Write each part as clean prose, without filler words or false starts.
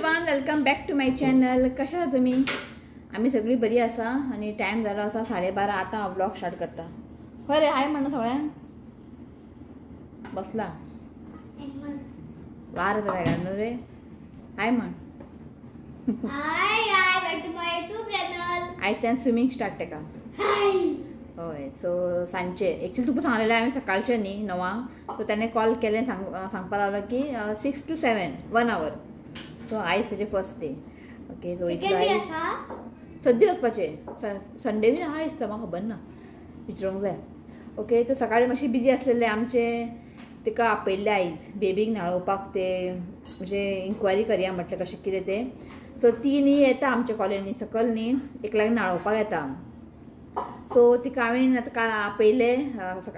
Everyone, welcome back to my channel. कशा आसा तुमी? आमी सगळी बरी आसा आनी टायम जालो आसा 12:30. आतां हांव व्लॉग स्टार्ट करता. खरें हाय म्हणना सगळ्यांक बसला वार येता न्हू रे. हाय म्हण. Hi hi, back to my YouTube channel. आयच्यान स्विमींग स्टार्ट तेका. हय, सो सांजचे एक्चुअली तुका सांगलेलें हांवें सकाळचें न्ही 9 सो ताणें कॉल केलें सांगपाक लागलो की 6 to 7 1 our. सो आयज तेजें फर्स्ट डे. ओके, सो इतलो आयज सद्या वचपाचें. संडे बीन आहा दिसता, म्हाका खबर ना, विचारूंक जाय. ओके, सो सकाळी मातशें बिजी आसलेलें आमचें. तिका आपयल्लें आयज बेबीक न्हाणोवपाक, ते म्हणजे इन्क्वायरी करया म्हटलें कशें कितें तें. सो ती न्ही येता आमच्या कॉलनी सकयल न्ही एकल्याक न्हाणोवपाक येता. सो तिका हांवें आतां काल आपयलें,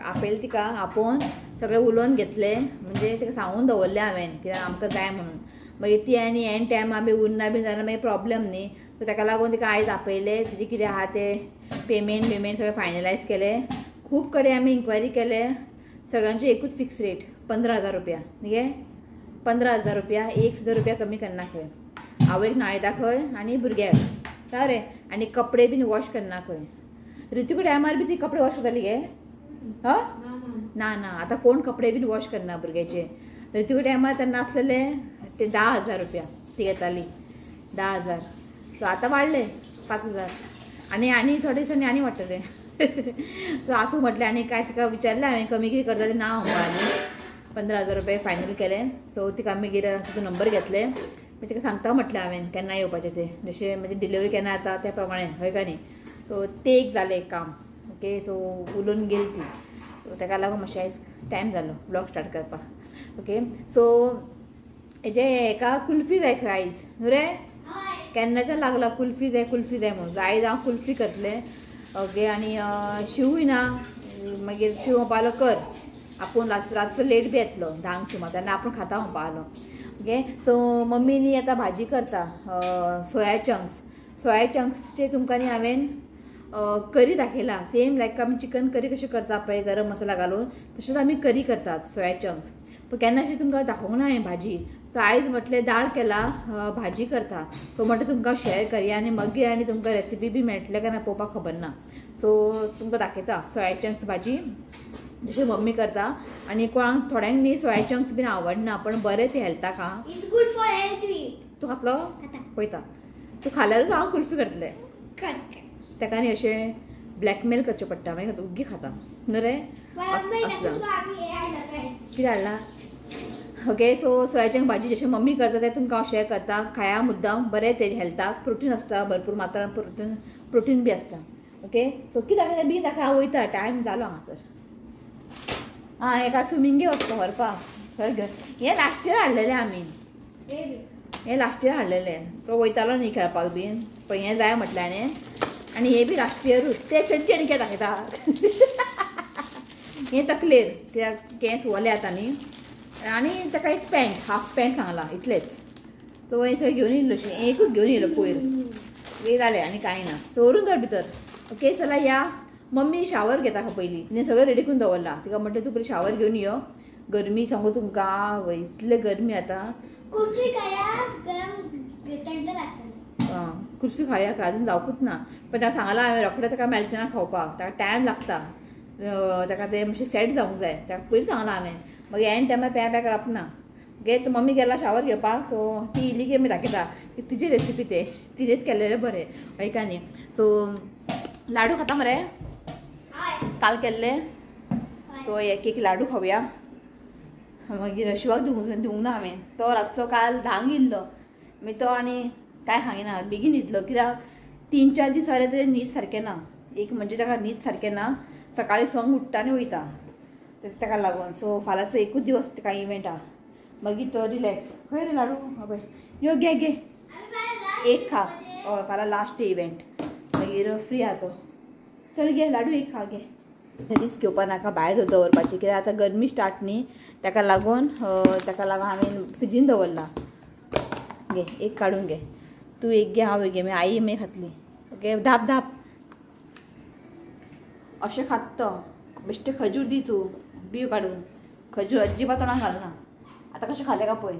आपयलें तिका, आपोवन सगळें उलोवन घेतलें, म्हणजे तिका सांगून दवरलें हांवें कित्याक आमकां जाय म्हणून. मागीर ती आनी एन टायम बी उरना बी जाल्यार मागीर प्रॉब्लम न्ही. सो ताका लागून तिका आयज आपयलें, तिजें कितें आहा तें पेमेंट बिमेंट सगळें फायनलायज केलें. खूब कडेन आमी इन्क्वायरी केले, सगळ्यांचे एकूच फिक्स रेट 15,000 रुपया. गे 15,000 रुपया, एक सुद्दां रुपया कमी करना खंय. आवयक न्हाणयता खंय आनी भुरग्याक रे, आनी कपडे बीन वॉश करना खंय. ऋतूक टायमार बी ती कपडे वॉश करताली गे? हय ना ना, आतां कोण कपडे बीन वॉश करना भुरग्याचे. ऋतूक टायमार तेन्ना आसलेले ते 10,000 रुपया ती घेताली, 10,000. सो आतां वाडले 5,000 आनी आनी थोडे दिसांनी आनी वाडटले. सो आसूं म्हटलें. आनी काय तिका विचारलें हांवें कमी कितें करता तें ना म्हणपा. 15,000 रुपया फायनल केले. सो तिका मागीर तिचो नंबर घेतले, मागीर तिका सांगता म्हटलें हांवें केन्ना येवपाचें तें, जशें म्हणजे डिलिव्हरी केन्ना जाता त्या प्रमाणे, हय काय न्ही. सो तें एक जालें काम. ओके, सो उलोवन गेली ती. सो ताका लागून मातशें आयज टायम जालो व्लॉग स्टार्ट करपाक. ओके, सो हेजे हेका कुल्फी जाय खंय आयज न्हू रे, केन्नाच्यान लागला कुल्फी जाय कुल्फी जाय म्हणून. आयज हांव कुल्फी करतलें. ओके, आनी शिवूय ना, मागीर शिव म्हणपाक लागलो कर आपूण रातचो लेट बी येतलो 10 सुमार, तेन्ना आपूण खाता म्हणपाक लागलो. ओके, सो मम्मी न्ही आतां भाजी करता सोया चंक्स. सोया चंक्सचे तुमकां न्ही हांवें करी दाखयला, सेम लायक आमी चिकन करी कशें करता पळय गरम मसाला घालून, तशेंच आमी करी करतात सोया चंक्स. पण केन्ना अशें तुमकां दाखोवंक ना हांवें भाजी. सो आयज म्हटलें दाळ केला भाजी करता, सो म्हटलें तुमकां शेअर करया आनी मागीर आनी तुमकां रेसिपी बी मेळटले काय ना पळोवपाक खबर ना. सो तुमकां दाखयता सोया चंक्स भाजी जशें मम्मी करता. आनी कोणाक थोड्यांक न्ही सोया चंक्स बीन आवडना, पण बरें तें हेल्थाक. आं, it's good for health. तूं खातलो? पळयता तूं खाल्यारूच हांव कुल्फी करतलें. ताका न्ही अशें ब्लॅकमेल करचें पडटा, मागीर उग्गी खाता न्हू रे. कितें हाडला? ओके, सो सोया चंक भाजी जशें मम्मी करता तें तुमकां हांव शेअर करता. खाया मुद्दाम, बरें तें हेल्थाक, प्रोटीन आसता भरपूर मात्रान, प्रोटीन बी आसता. ओके, सो कितें दाखयता बेगीन दाखय, हांव वयता, टायम जालो हांगासर. आं, हेका स्विमींगे वचपा व्हरपाक सर घेवन. हें लास्ट इयर हाडलेलें आमी, हें लास्ट इयर हाडलेलें. तो वयतालो न्ही खेळपाक बीन, पण हें जाय म्हटलें हाणें. आनी हें बी लास्ट इयरूच तें चड्डी आनी कितें दाखयता. हें तकलेर कित्याक केंस वले आतां न्ही. आनी ताका एक पॅन्ट, हाफ पॅन्ट सांगला इतलेंच. सो हें सगळें घेवन येयल्लो, एकूच घेवन येयलो पयर, हें जालें आनी कांय ना. सो व्हरून दवर भितर. ओके, चला या. मम्मी शावर घेता खंय पयलीं, तिणें सगळें रेडी करून दवरलां. तिका म्हटलें तूं पयलीं शावर घेवन यो, गरमी सांगू तुमकां इतलें गरमी आतां. कुल्फी खाया गरम थंड लागता. कुल्फी खावया काय अजून जावकूच ना, पण ताका सांगलां हांवें रोखडें ताका मेळचें ना खावपाक, ताका टायम लागता, ताका तें मातशें सेट जावंक जाय. ताका पयलीं सांगलां हांवें, मागीर एन टायमार प्या प्या करप ना. ओके, तर मम्मी गेला शावर घेवपाक, सो ती इल्ली की आमी दाखयता की तिजी रेसिपी ते तिजेच केल्लेलें बरें, हय काय न्ही. सो लाडू खाता मरे काल केल्ले, सो एक एक लाडू खावया. मागीर शिवाक दिवंक ना हांवें, तो रातचो काल 10 येयल्लो, मागीर तो आनी काय खायना, बेगीन न्हिदलो कित्याक 3-4 दीस जाले तेजें न्हीद सारकें ना. एक म्हणजे ताका न्हीद सारकें ना, सकाळीं 6 उठ्ठा आनी वयता ताका लागून. सो फाल्यांचो एकूच दिवस ताका इवेंट आहा, मागीर तो रिलॅक्स. खंय रे लाडू? हय यो, घे घे एक खा. हय, फाल्यां लास्ट डे इवेंट, मागीर फ्री आहा तो. चल घे लाडू एक खा घे. रिस्क घेवपा नाका भायर दवरपाची, कित्याक आतां गरमी स्टार्ट न्ही, ताका लागून हांवें फ्रिजीन दवरला. घे एक काडून घे, तूं एक घे हांव एक घे, मागीर आई मागीर खातली. ओके, धाप धाप अशें खात तो. बेश्टें खजूर दी तूं बियो काडून, खजूर अजिबात तोंडाक घालना. आतां कशें खालें काय पळय.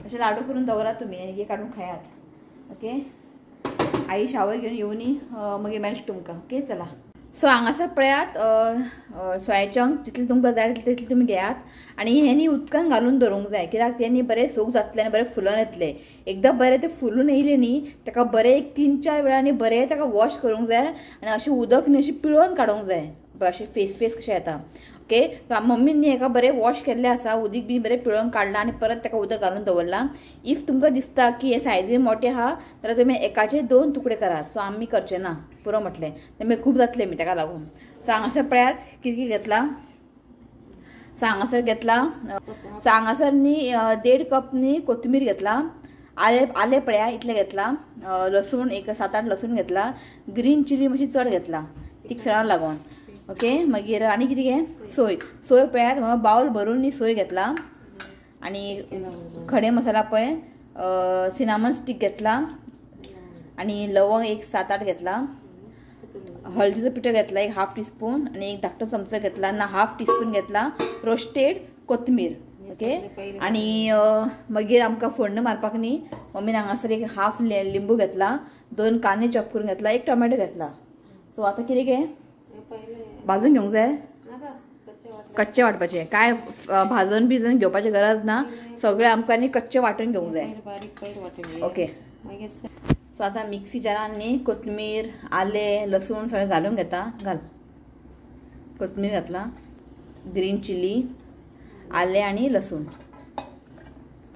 अशें लाडू करून दवरात तुमी आनी काडून खायात. ओके, आई शावर घेवन येवनी मागीर मेळटा तुमकां. ओके चला. सो हांगासर पळयात सोया चंक्स जितले तुमकां जाय तितले तुमी घेयात आनी हें न्ही उदकान घालून दवरूंक जाय, कित्याक तें न्ही बरें सोक जातलें आनी बरें फुलोन येतलें. एकदां बरें तें फुलून येयलें न्ही ताका बरें एक 3-4 वेळांनी बरें ताका वॉश करूंक जाय आनी अशें उदक न्ही अशें पिळोवन काडूंक जाय, अशें फेस फेस कशें येता. ओके, सो मम्मीन न्ही हेका बरें वॉश केल्लें आसा, उदीक बी बरें पिळोवन काडलां आनी परत ताका उदक घालून दवरलां. If तुमकां दिसता की हे सायजीन मोठे आहा जाल्यार तुमी एकाचे 2 तुकडे करात. सो आमी करचे ना, पुरो म्हटलें तें खूब जातलें मी ताका लागून. सो हांगासर पळयात कितें कितें घेतलां. सो हांगासर घेतला, सो हांगासर न्ही 1.5 कप न्ही कोथमीर घेतला, आले आले पळया इतलें घेतला, लसूण एक 7-8 लसूण घेतला, ग्रीन चिली मातशी चड घेतला तिखसणाक लागून. ओके, मागीर आनी कितें घे, सोय. सोय पळयात बावल भरून न्ही सोय घेतला आनी खडे मसाला पळय सिनामन स्टीक घेतला आनी लवंग एक 7-8 घेतला, हळदीचो पिठो घेतला एक 1/2 टीस्पून आनी एक धाकटो चमचो घेतला ना 1/2 टीस्पून घेतला रोस्टेड कोथमीर. ओके, आनी मागीर आमकां फोण्ण मारपाक न्ही मम्मीन हांगासर एक 1/2 लिंबू घेतला, 2 कांदे चॉप करून घेतला, 1 टोमॅटो घेतला. सो आतां कितें गे भाजून घेवंक जाय, कच्चे वांटपाचे काय भाजून बिजून घेवपाची गरज ना, सगळें आमकां न्ही कच्चे वांटून घेवंक जाय. ओके, सो आतां मिक्सी जारान न्ही कोथमीर आलें लसूण सगळें घालून घेता. घाल कोथमीर घातला, ग्रीन चिली, आलें आनी लसूण,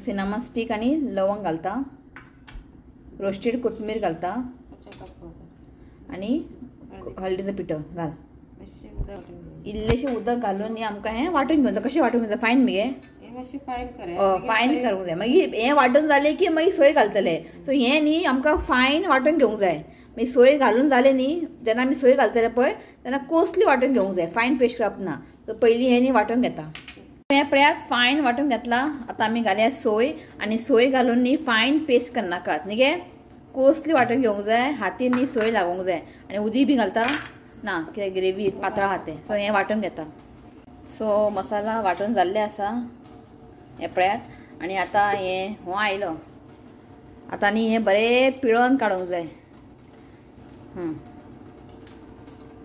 सिनामन स्टीक आनी लवंग घालता, रोस्टेड कोथमीर घालता आनी हळदीचो पिठो घाल. इल्लेशें उदक घालून न्ही आमकां हें वांटून घेवंक जाय. कशें वांटूंक जाय? फायन मगे, फायन करूंक जाय. मागीर हें वांटून जालें की मागीर सोय घालतले. सो हें न्ही आमकां फायन वांटून घेवंक जाय. मागीर सोय घालून जालें न्ही जेन्ना आमी सोय घालतले पळय तेन्ना कोसली वांटून घेवंक जाय, फायन पेस्ट करप ना. सो पयलीं हें न्ही वांटून घेता. हें पळयात फायन वांटून घेतला. आतां आमी घालया सोय आनी सोय घालून न्ही फायन पेस्ट करनाकात न्ही गे, कोसली वांटून घेवंक जाय, हातीन न्ही सोय लागूंक जाय. आनी उदीक बी घालता ना कित्याक ग्रेवी पातळ आहा तें. सो हें वांटून घेता. सो मसाला वांटून जाल्ले आसा हें पळयात. आनी आतां हें हो आयलो, आतां न्ही हें बरें पिळोन काडूंक जाय.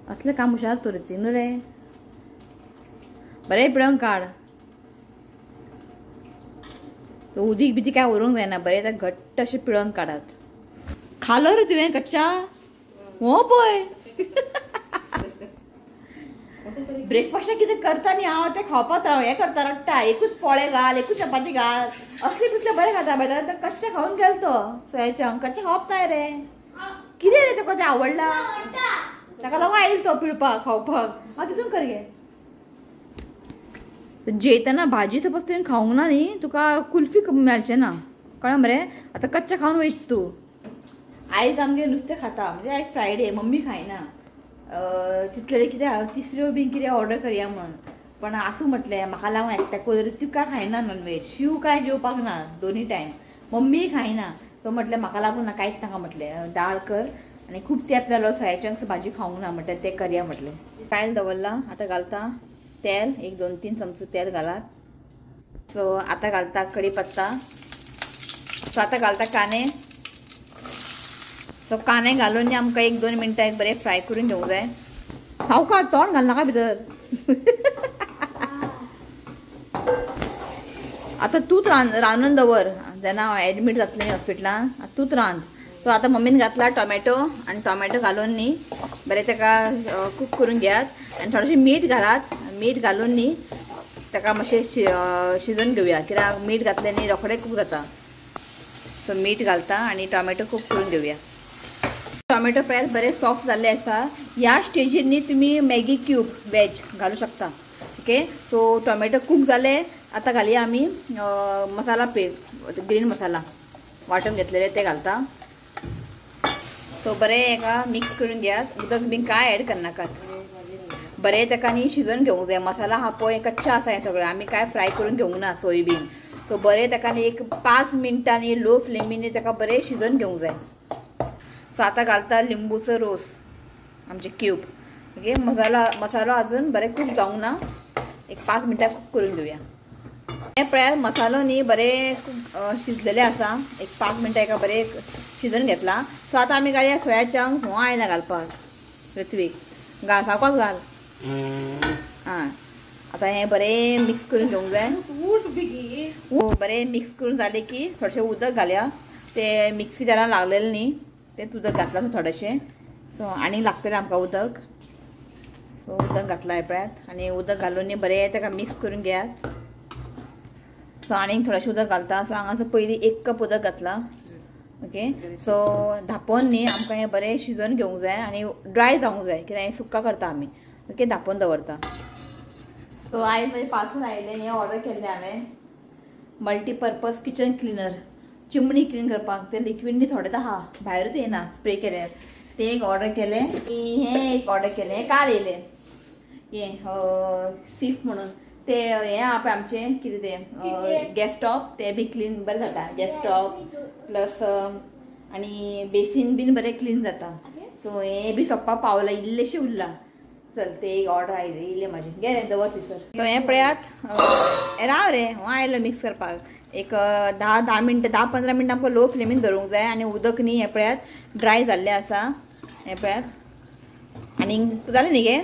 असलें काम हुशार तूं रे न्हू रे, बरें पिळोन काड. उदीक बिदीक काय उरूंक जायना, बरें आतां घट्ट अशें पिळोन काडात. खालो रे तुवें कच्चा? हो पळय ब्रेकफास्टाक कितें करता न्ही हांव तें खावपाक राव हें करता रडटा, एकूच पोळे घाल एकूच चपाती घाल असले बिसले बरें खाता बाय. जाल्यार कच्चा खावन गेलो तो सोया चंक. कच्चा खावप ना रे, कितें रे तुका तें आवडला ताका लागून आयलो तो पिळपाक खावपाक. हांव तितून कर गे. जेयतना भाजी सपोज तुवें खावंक ना न्ही तुका कुल्फी मेळचें ना, कळ्ळें मरे? आतां कच्चा खावन वयता तूं. आयज आमगेर नुस्तें खाता, म्हणजे आयज फ्रायडे, मम्मी खायना. चिंतलेलें कितें तिसऱ्यो बीन कितें ऑर्डर करया म्हणून, पण आसूं म्हटलें म्हाका लागून एकट्याक तुका खायना नॉनवेज, शीव काय जेवपाक ना दोनूय टायम, मम्मी खायना. सो म्हटलें म्हाका लागून ना कांयच नाका म्हटलें, दाळ कर आनी खूब तेंप जालो सोया चंक्स भाजी खावंक ना म्हटलें तें करया म्हटलें. कायल दवरलां, आतां घालता तेल, 1 2 3 चमचो तेल घालात. सो आतां घालता कडी पत्ता. सो आतां घालता कांदे. सो कांदे घालून न्ही आमकां 1-2 मिनटां एक बरें फ्राय करून घेवंक जाय. सावका तोंड घालनाका भितर. आतां तूंच रांदून दवर, जेन्ना हांव एडमीट जातलें न्ही हॉस्पिटलान तूंच रांद. सो आतां मम्मीन घातला टोमॅटो आनी टोमॅटो घालून न्ही बरें ताका कूक करून घेयात आनी थोडेशें मीठ घालात. मीठ घालून न्ही ताका मातशें शिजोवन घेवया, कित्याक मीठ घातलें न्ही रोखडें कूक जाता. सो मीठ घालता आनी टोमॅटो कूक करून घेवया. टोमॅटो पळयात बरें सॉफ्ट जाल्ले आसा. ह्या स्टेजीर न्ही तुमी मॅगी क्यूब वेज घालूं शकता. ओके, सो टोमॅटो कूक जाले, आतां घालया आमी मसाला पेस्ट, ग्रीन मसाला वांटून घेतलेले ते घालता. सो बरें हेका मिक्स करून घेयात, उदक बीन कांय एड करनाकात. बरें ताका न्ही शिजोवन घेवंक जाय. मसाला हा पळय कच्चा आसा हें सगळें, आमी कांय फ्राय करून घेवंक ना सोयाबीन. सो बरें ताका न्ही एक 5 मिनटांनी लो फ्लेमीनी ताका बरें शिजोवन घेवंक जाय. सो आतां घालता लिंबूचो रोस आमचे क्यूब. ओके, मसालो अजून बरें कूक जावंक ना, एक 5 मिनटां कूक करून घेवया. हें पळयात मसालो न्ही बरें शिजलेले आसा, एक 5 मिनटां एका बरें शिजोवन घेतला. सो आतां आमी घालया सोया चंक्स. हो आयला घालपाक पृथ्वीक, घाल सावकाश घाल. आं आतां हें बरें मिक्स करून घेवंक जाय. बरें मिक्स करून जालें की थोडेशें उदक घालया. ते मिक्सी जारान लागलेलें न्ही तें उदक घातलां थोडेशें. सो आनी लागतलें आमकां उदक. सो उदक घातलां हें पळयात आनी उदक घालून न्ही बरें ताका मिक्स करून घेयात. सो आनीक थोडेशें उदक घालता. सो हांगासर पयलीं 1 कप उदक घातलां. ओके सो धांपोन न्ही आमकां हें बरें शिजोवन घेवंक जाय आनी ड्राय जावंक जाय, कित्याक हें सुक्का करता आमी. ओके धांपोन दवरता. सो आयज म्हजें पार्सल आयिल्लें, हें ऑर्डर केल्लें हांवें, मल्टीपर्पज किचन क्लिनर, चिमणी क्लीन करपाक. तें लिक्वीड न्ही थोडें आहा, भायरूच येना स्प्रे केल्यार. तें एक ऑर्डर केलें. हें एक ऑर्डर केलें, काल येयलें हें सिफ म्हणून. ते हें आहा पळय आमचें कितें तें गॅस स्टॉप, तें बी क्लीन बरें जाता. गॅस स्टॉप प्लस आनी बेसीन बीन बरें क्लीन जाता. सो हें बी सोंपपाक पावलां, इल्लेशें उरलां. चल ते एक ऑर्डर आयले इल्ले म्हाजें घे रे दवर थंयसर. सो हें पळयात राव रे हो आयलो मिक्स करपाक. एक 10 मिनटां 10-15 मिनटां आमकां लो फ्लेमीन धरूंक जाय. आनी उदक न्ही हें पळयात ड्राय जाल्लें आसा. हें पळयात आनीक जालें न्ही गे.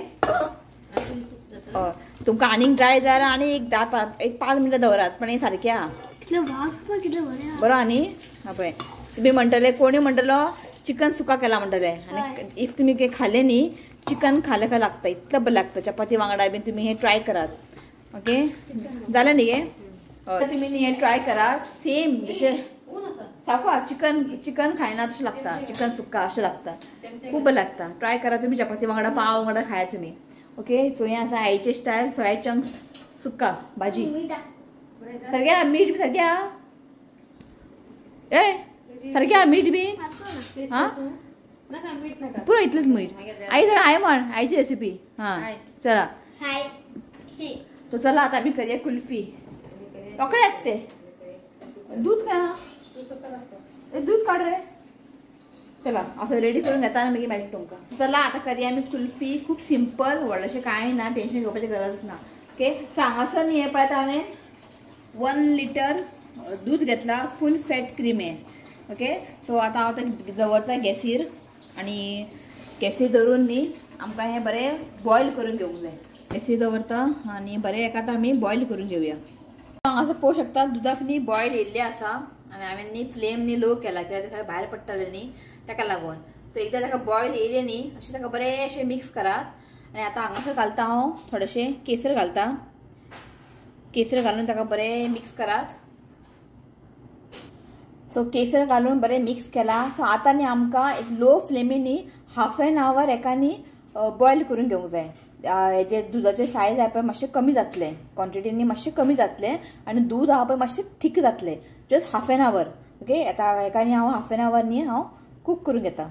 हय तुमकां आनीक ड्राय जाय आनी एक 5 मिनटां दवरात, पण हें सारकें आहा बरो. आनी हा पळय तुमी म्हणटले, कोणी म्हणटलो चिकन सुका केला म्हणटले, आनी if तुमी खालें न्ही चिकन खालें काय लागता, इतलें बरें लागता. चपाती वांगडा बीन तुमी हें ट्राय करात. ओके जालें न्ही गे. हय तुमी न्ही हें ट्राय करात. सेम जशें सारको चिकन चिकन खायना तशें लागता, चिकन सुक्का अशें लागता, खूब बरें लागता. ट्राय करा तुमी, चपाती वांगडा पाव वांगडा खाया तुमी. ओके सो हें आसा आईचे स्टायल सोया चंक्स सुक्का भाजी. सारकें आहा मीठ बी सारकें आहा, ए सारकें आहा मीठ बी. हां पुरो इतलेंच मीठ. आई सर I म्हण आईची रेसिपी. हां चला तो चला आतां आमी करया कुल्फी. रोखडेच ते दूध काय आहा, दूध काड रे. चला असं रेडी करून घेता आनी मागीर मेळटा तुमकां. चला आतां करया आमी कुल्फी. खूब सिंपल, व्हडलेशें कांय ना, टेंशन घेवपाची गरज ना. ओके सो हांगासर न्ही हें पळयता हांवें 1 लिटर दूध घेतला, फूल फॅट क्रीम हें. ओके सो आतां हांव तें दवरता गॅसीर आनी गॅसीर दवरून न्ही आमकां हें बरें बॉयल करून घेवंक जाय. गॅसीर दवरता आनी बरें हेका आतां आमी बॉयल करून घेवया. हांगासर पळोवंक शकता दुदाक न्ही बॉयल येयल्लें आसा आनी हांवें न्ही फ्लेम न्ही लो केला, कित्याक तें भायर पडटलें न्ही ताका लागून. सो एकदां ताका बॉयल येयलें न्ही अशें ताका बरें अशें मिक्स करात. आनी आतां हांगासर घालता हांव थोडेशें केसर घालता. केसर घालून ताका बरें मिक्स करात. सो केसर घालून बरें मिक्स केला. सो आतां न्ही आमकां एक लो फ्लेमीन न्ही हाफ एन our हेका न्ही बॉयल करून घेवंक जाय. हेजे दुदाचें सायज आहा पळय मातशें कमी जातलें, क्वॉन्टिटीनी मातशें कमी जातलें आनी दूद आहा पळय मातशें थीक जातलें. Just half an hour. Okay आतां हेका न्ही हांव हाफ एन our न्ही हांव कूक करून घेता.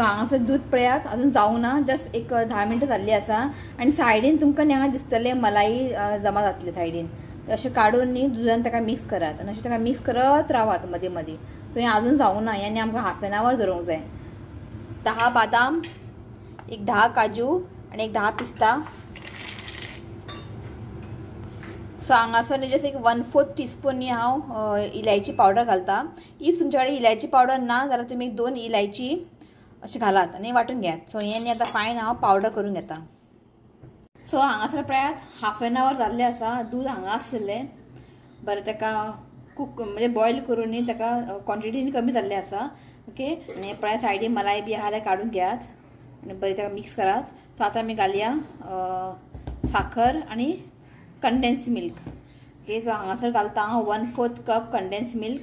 हांगासर दूद पळयात अजून जावंक ना, जस्ट एक 10 मिनटां जाल्लीं आसा. आनी सायडीन तुमकां न्ही हांगा दिसतलें मलाई जमा जातलें सायडीन. अशें काडून न्ही दुदान ताका मिक्स करात आनी अशें ताका मिक्स करत रावात मदीं मदीं. सो हें अजून जावंक ना, हें न्ही आमकां हाफ एन our धरूंक जाय. 10 बादाम, एक 10 काजू आनी एक 10 पिस्ता. सो हांगासर न्ही जस्ट एक 1/4 टीस्पून न्ही हांव इलायची पावडर घालता. If तुमचे कडेन इलायची पावडर ना जाल्यार तुमी 2 इलायची अशें घालात आनी वांटून घेयात. सो हें न्ही आतां फायन हांव पावडर करून घेता. सो हांगासर पळयात हाफ एन our जाल्लें आसा, दूद हांगा आसलेलें बरें ताका कूक म्हणजे बॉयल करून न्ही ताका क्वॉन्टिटीन कमी जाल्लें आसा. ओके आनी पळयात सायडीन मलाई बी आहा जाल्यार काडून घेयात आनी बरें ताका मिक्स करात. सो आतां आमी घालया साखर आनी कंडेन्स मिल्क. ओके सो हांगासर घालता हांव 1/4 कप कंडेन्स मिल्क.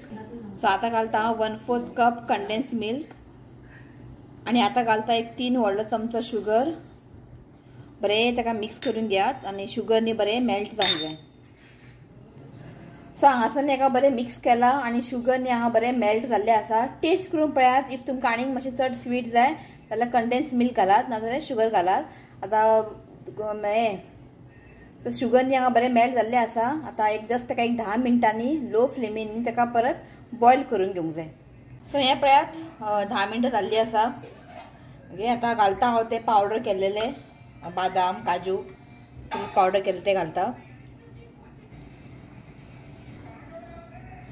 सो आतां घालता हांव 1/4 कप कंडेन्स मिल्क आनी आतां घालता एक 3 व्हडलो चमचो शुगर. बरें ताका मिक्स करून घेयात आनी शुगर न्ही बरें मेल्ट जावंक जाय. सो हांगासर न्ही हेका बरें मिक्स केला आनी शुगर न्ही हांगा बरें मेल्ट जाल्लें आसा. टेस्ट करून पळयात. If तुमकां आनीक मातशें चड स्वीट जाय जाल्यार कंडेन्स मिल्क घालात, नाजाल्यार शुगर घालात. आतां हें शुगर न्ही हांगा बरें मेल्ट जाल्लें आसा. आतां एक जस्ट ताका एक 10 मिनटांनी लो फ्लेमीन न्ही ताका परत बॉयल करून घेवंक जाय. सो हें पळयात 10 मिनटां जाल्लीं आसा. ओके आतां घालता हांव तें पावडर केल्लेलें बादाम काजू पावडर केल्लें तें घालता.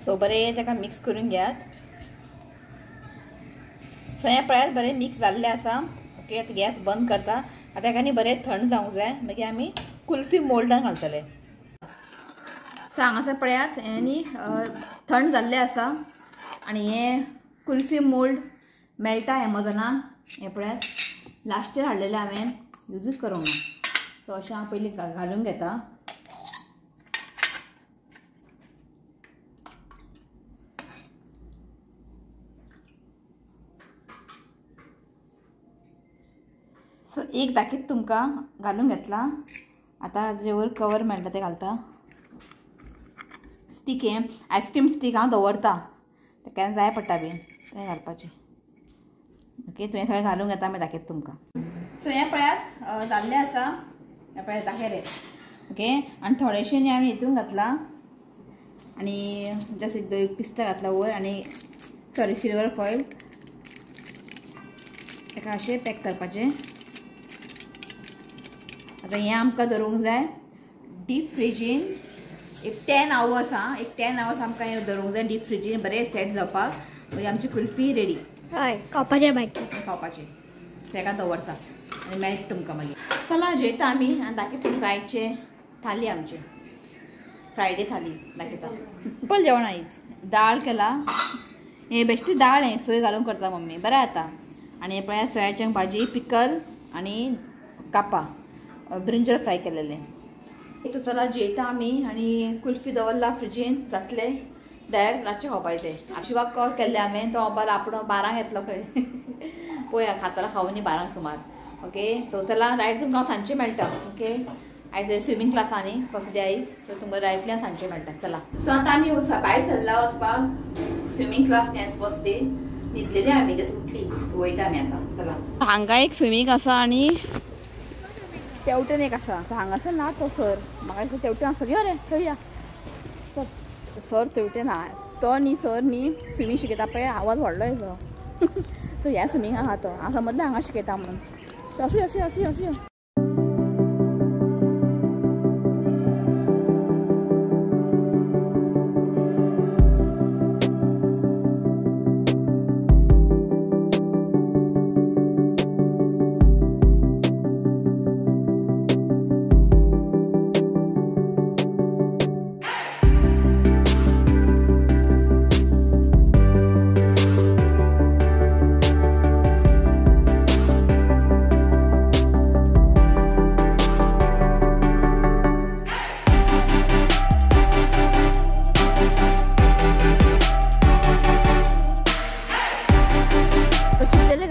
सो बरें ताका मिक्स करून घेयात. सो हें पळयात बरें मिक्स जाल्लें आसा. ओके आतां गॅस बंद करता. आतां हेका न्ही बरें थंड जावंक जाय, मागीर आमी कुल्फी मोल्डान घालतले. सो हांगासर पळयात हें न्ही थंड जाल्लें आसा आनी हें कुल्फी मोल्ड मेळटा एमेझॉनान. हें पळयात लास्ट इयर हाडलेलें हांवें, युजूच करूंक ना. सो अशें हांव पयलीं घालून घेता. सो एक दाखयत तुमकां घालून घेतला. आतां जे वयर कवर मेळटा तें घालता. स्टीक हें आयस्क्रीम स्टीक हांव दवरता, तें केन्ना जाय पडटा बीन तें घालपाचें. ओके तुवें सगळें घालून घेता, मागीर दाखयत तुमकां. सो हें पळयात जाल्लें आसा, हें पळयात दाखयलें. ओके आनी थोडेशें न्ही हांवें हितून घातलां आनी जस्ट एक पिस्ता घातला वयर आनी सॉरी सिल्वर फॉयल ताका अशें पॅक करपाचें. आतां हें आमकां धरूंक जाय डीप फ्रिजीन एक 10 आवर्स. आं एक 10 आवर्स आमकां हें धरूंक जाय डीप फ्रिजीन बरें सेट जावपाक. मागीर आमची कुल्फी रेडी. हय खावपाचें बाकी खावपाचें ताका दवरता आनी मेळटा तुमकां मागीर. चला जेयता आमी आनी दाखयता तुमकां आयचे थाली, आमचे फ्रायडे थाली दाखयता. सिंपल जेवण आयज, दाळ केला, हें बेश्टी दाळ हें सोय घालून करता मम्मी, बरें जाता. आनी हें पळया सोयाचंक भाजी, पिकल आनी कापां ब्रिंजल फ्राय केलेलें. तो चला जेयता आमी आनी कुल्फी दवरला फ्रिजीन, जातले डायरेक्ट रातचें खावपाचें तें. शिवाक कॉल केल्लें हांवें, तो म्हणपाक आपूण 12 येतलो खंय. पळया खातालो खावून न्ही 12 सुमार. ओके सो चला डायरेक्ट तुमकां हांव सांजचें मेळटा. ओके आयज स्विमींग क्लासा न्ही फर्स्ट डे आयज, सो तुमकां डायरेक्टली हांव सांजचें मेळटा. चला सो आतां आमी भायर सरला वचपाक स्विमींग क्लास फर्स्ट डे. न्हिदलेली आमी, जस्ट उठली, वयता आमी आतां. चला हांगा एक स्विमींग आसा आनी तेवटेन एक आसा. हांगासर ना तो सर, म्हाका दिसता तेवटेन आसतलो. यो रे थंय या सर, सर तेवटेन हा तो न्ही सर न्ही स्विमींग शिकयता पळय, आवाज व्हडलो येयलो. सो ह्या स्विमींग आहा तो, हांव समजलें हांगा शिकयता म्हणून. सो अशें अशें अशें अशें.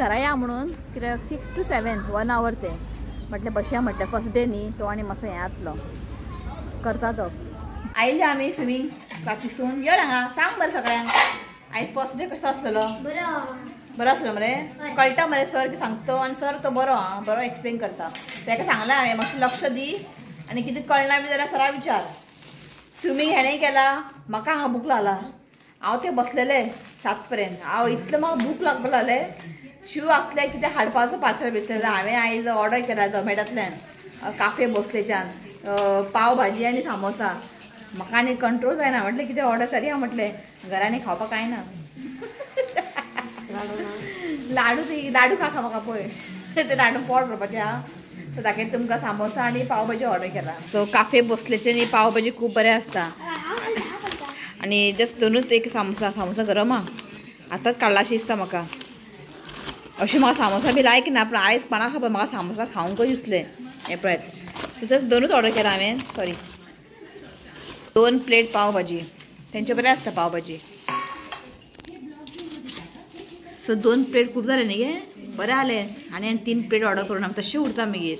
घरा या म्हणून कित्याक 6 to 7 1 our ते म्हटलें बसया म्हटलें फर्स्ट डे न्ही तो आनी मातसो हें जातलो करता तो. आयले आमी स्विमींग क्लासीसून. यो हांगा सांग बरें सगळ्यांक आयज फर्स्ट डे कसो आसलेलो? बरो आसलो मरे, कळटा मरे सर की सांगतो आनी सर तो बरो आं, बरो एक्सप्लेन करता. ताका सांगलां हांवें मातशें लक्ष दी आनी कितें कळना बी जाल्यार सरा विचार. स्विमींग हेणें केला, म्हाका हांगा भूक लागला, हांव तें बसलेलें 7 पर्यंत, हांव इतलें म्हाका भूक लागपाक लागलें. शिव आसलें कितें हाडपाचो पार्सल बिर्सल हांवें आयज ऑर्डर केला झोमॅटोंतल्यान काफे भोसलेच्यान पाव भाजी आनी सामोसा. म्हाका आनी कंट्रोल जायना, म्हटलें कितें ऑर्डर करया म्हटलें, घरांनी खावपाक कांय ना. लाडू ती लाडू खा म्हाका पळय, ते लाडू पोट भरपाचें आहा. सो दाखयता तुमकां सामोसा आनी पाव भाजी ऑर्डर केला. सो काफे भोसलेचे न्ही पाव भाजी खूब बरें आसता आनी जस्ट दोनूच एक सामोसा, सामोसा गरम आहा, आतांच काडलाशी दिसता म्हाका. अशें म्हाका सामोसा बी लायक ना, पूण आयज कोणाक खबर म्हाका सामोसा खावंक दिसलें. हें पळयात जस्ट दोनूच ऑर्डर केला हांवें, सॉरी 2 प्लेट पाव भाजी, तेंचे बरें आसता पाव भाजी. सो 2 प्लेट खूब जालें न्ही गे, बरें जालें. आनी 3 प्लेट ऑर्डर करून आमी तशें उरता मागीर.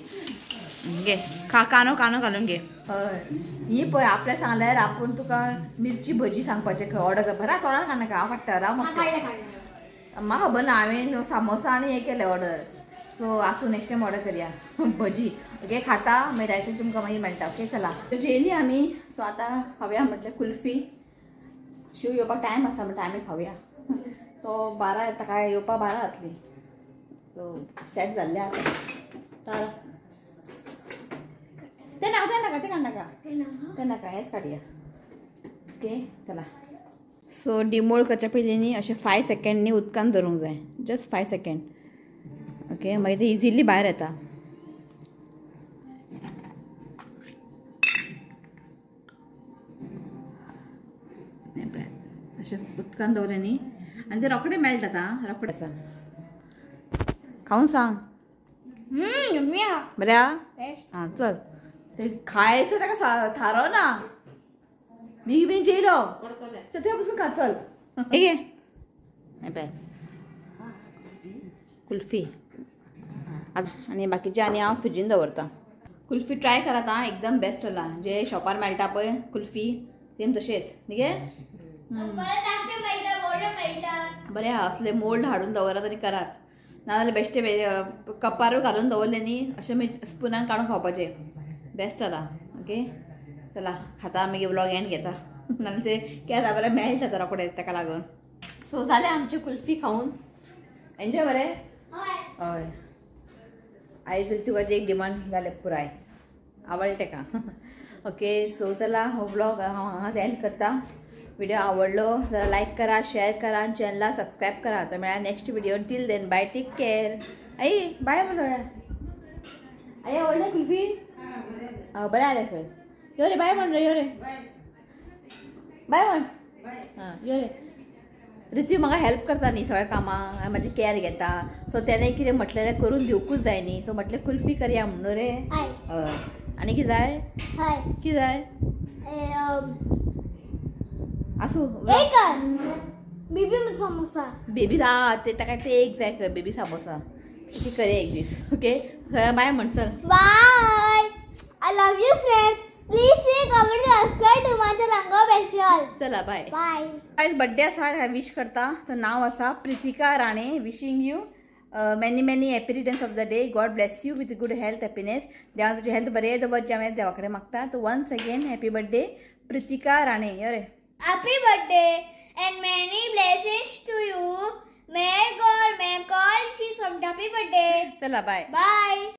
घे खा, कानो कानो घालून घे. हय ही पळय आपल्या सांगल्यार आपूण तुका मिरची भजी सांगपाचें खंय ऑर्डर कर, बरें तोंडान काडनाका, हांव काडटा राव मस्त. म्हाका खबर ना हांवें सामोसा आनी हें केलें ऑर्डर. सो आसूं नेक्स्ट टायम ऑर्डर करया भजी. ओके खाता मागीर डायरेक्ट तुमकां मागीर मेळटा. ओके चला जेली आमी. सो आतां खावया म्हटलें कुल्फी. शिव येवपाक टायम आसा म्हणटा आमी खावया, तो 12 येता काय येवपाक 12 जातली. सो सेट जाल्लें आतां. तर ते नाका, ते नाका, ते काडनाका, ते नाका, हेंच काडया. ओके चला. सो डिमोल्ड करच्या पयलीं न्ही अशें 5 सेकेंड न्ही उदकान धरूंक जाय, जस्ट 5 सेकेंड. ओके, मागीर ते इजिली भायर येता. अशें उदकान दवरलें न्ही आनी ते रोखडे मेल्ट जाता. रोखडे आसा. खावन सांग बऱ्या. आं चल ते खायचो ताका थारो ना. बेगीन बेगीन जेयलो चल थंय बसून खा. चल हे पळय कुल्फी आनी बाकीचे आनी हांव फ्रिजीन दवरता. कुल्फी ट्राय करात आं, एकदम बेस्ट जाला. जे शॉपार मेळटा पळय कुल्फी सेम तशेंच न्ही गे. बरें आहा असले मोल्ड हाडून दवरात आनी करात, नाजाल्यार बेश्टे कपारूय घालून दवरलें न्ही अशें मागीर स्पुनान काडून खावपाचें. बेस्ट जाला. ओके चला खाता, मागीर व्लॉग एंड घेता, नाजाल्यार ते केन्ना बरें मेल्ट जाता रोखडें ताका लागून. सो जालें आमची कुल्फी खावन एन्जॉय बरें. हय आयज तुका एक डिमांड जालें पुराय, आवडलें ताका. ओके सो चला हो व्लॉग हांव हांगाच एंड करता. व्हिडिओ आवडलो जाल्यार लायक करा, शेअर करा आनी चॅनलाक सबस्क्रायब करा. तर मेळ्ळा next video. Till then bye, take care. आई बाय म्हण सगळ्या. आई आवडलें कुल्फी? बरें आलें खंय. यो रे बाय म्हण रे, यो रे बाय म्हण. हां यो रे. ऋतू म्हाका हेल्प करता न्ही सगळ्या कामाक आनी म्हाजी कॅर घेता. सो तेणें कितें म्हटलें जाल्यार करून दिवकूच जाय न्ही. सो म्हटलें कुल्फी करया म्हणून रे. हय आनी कितें जाय? कितें जाय? आसूं बेबी समोसा. बेबी हा ते ताका ते एक जाय खंय बेबी समोसा ती करया एक दीस. ओके सगळ्या बाय म्हण. चल bye. I love you friends. Please see comment subscribe to my channel special. चला बाय बाय. आयज बर्थडे आसा, विश करता. तर नांव आसा Pritika Rane. Wishing you many many happy returns of the day. God bless you with good health, happiness. देवान तुजी health बरें दवरचें हांवें देवा कडेन मागता. तर once again happy birthday Pritika Rane. यो रे. Happy birthday and many blessings to you. May God make all see some happy birthday. चला बाय बाय.